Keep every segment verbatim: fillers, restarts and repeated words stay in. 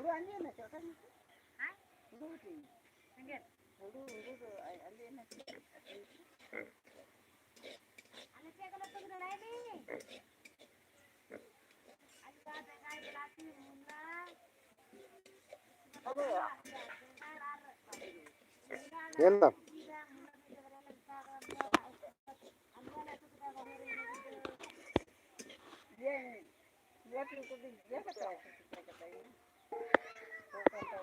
ᱦᱩᱲᱩ ᱟᱸᱡᱮᱫ ᱮᱱᱟ ᱪᱮ? ᱚᱠᱟᱭ ᱱᱟ? ᱦᱮᱸ? ᱦᱩᱲᱩ ᱦᱩᱲᱩ ᱫᱚ ᱟᱸᱡᱮᱫ ᱮᱱᱟ ᱪᱮ? ᱟᱞᱮ ᱪᱮᱫ ᱠᱚᱞᱮ ᱛᱩᱫ ᱫᱟᱲᱟᱭ ᱢᱮ? ᱟᱪᱪᱷᱟ, ᱵᱮᱸᱜᱟᱲ, ᱵᱤᱞᱟᱹᱛᱤ, ᱢᱩᱞᱟᱹ, ᱧᱮᱞ ᱫᱟᱢ? ᱤᱭᱟᱹ, ᱤᱭᱟᱹ ᱠᱚᱫᱚ ᱤᱭᱟᱹ ᱠᱟᱛᱮ ᱪᱤᱠᱟᱹ ᱠᱟᱛᱮ ᱦᱩᱭᱩᱜ ᱠᱟᱱ ᱛᱟᱭᱟ᱾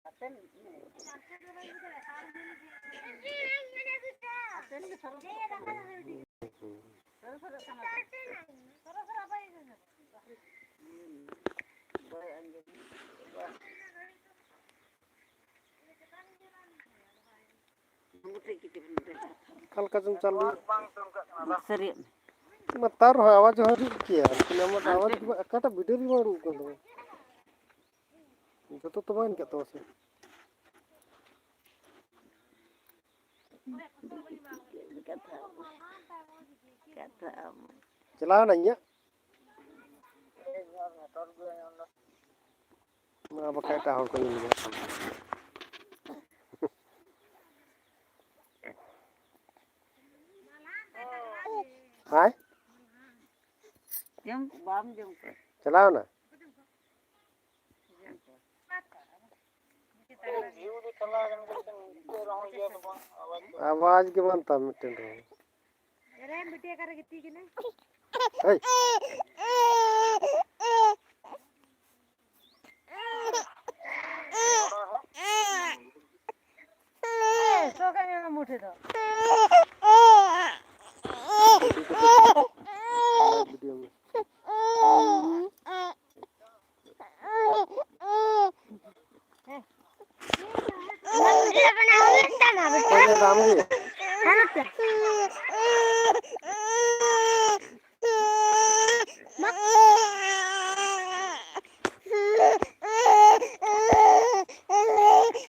ᱟᱯᱮ, ᱟᱯᱮ ᱜᱮ ᱥᱟᱨᱟ ᱥᱟᱨᱟ ᱠᱟᱱᱟ ᱯᱮ᱾ ᱥᱟᱨᱟ ᱥᱟᱨᱟ ᱠᱟᱱᱟ ᱯᱮ᱾ ᱵᱟᱭ ᱟᱸᱡᱚᱢ᱾ ᱚᱠᱟ ᱞᱮᱠᱟ ᱪᱚᱝ ᱪᱟᱞᱩ? ᱥᱟᱹᱨᱤᱭᱟᱜ ᱢᱮ᱾ ᱢᱟ ᱛᱟᱣ ᱨᱮᱦᱚᱸ ᱟᱣᱟᱡᱽ ᱦᱚᱸ ᱦᱤᱡᱩᱜ ᱜᱮᱭᱟ, ᱞᱮᱠᱤᱱ ᱟᱢᱟᱜ ᱟᱣᱟᱡᱽ ᱜᱮ ᱵᱟᱝ, ᱚᱠᱟᱴᱟᱜ video ᱨᱮ ᱵᱟᱝ ᱩᱰᱩᱠ ᱠᱟᱱ ᱛᱟᱢᱟ? ᱡᱚᱛᱚ ᱛᱚ ᱵᱟᱝ ᱟᱹᱭᱠᱟᱹᱜ ᱛᱟᱢᱟ ᱥᱮ? ᱠᱟᱛᱷᱟ, ᱠᱟᱛᱷᱟ᱾ ᱪᱟᱞᱟᱣ ᱮᱱᱟ ᱤᱧᱟᱹᱜ? ᱢᱟ ᱵᱟᱠᱷᱟᱡ ᱮᱴᱟᱜ ᱦᱚᱲ ᱠᱚ ᱧᱮᱞ ᱧᱟᱢ᱾ ᱦᱟᱭ? ᱡᱚᱢ ᱵᱟᱢ ᱡᱚᱢ ᱠᱚᱣᱟ? ᱪᱟᱞᱟᱣ ᱮᱱᱟ? ᱟᱣᱟᱡᱽ ᱜᱮ ᱵᱟᱝ ᱛᱟᱢ ᱢᱤᱫᱴᱮᱱ ᱨᱮᱦᱚᱸ᱾ ᱮᱨᱮ ᱵᱤᱴᱤ ᱚᱠᱟᱨᱮ ᱜᱤᱛᱤᱡ ᱠᱟᱱᱟᱭ? ᱦᱮᱭ᱾ ᱥᱚ ᱠᱟᱜ ᱢᱮ ᱢᱩᱴᱷᱤ ᱫᱚ᱾ ᱚᱠᱚᱭ ᱫᱚ ᱟᱢ ᱜᱮ?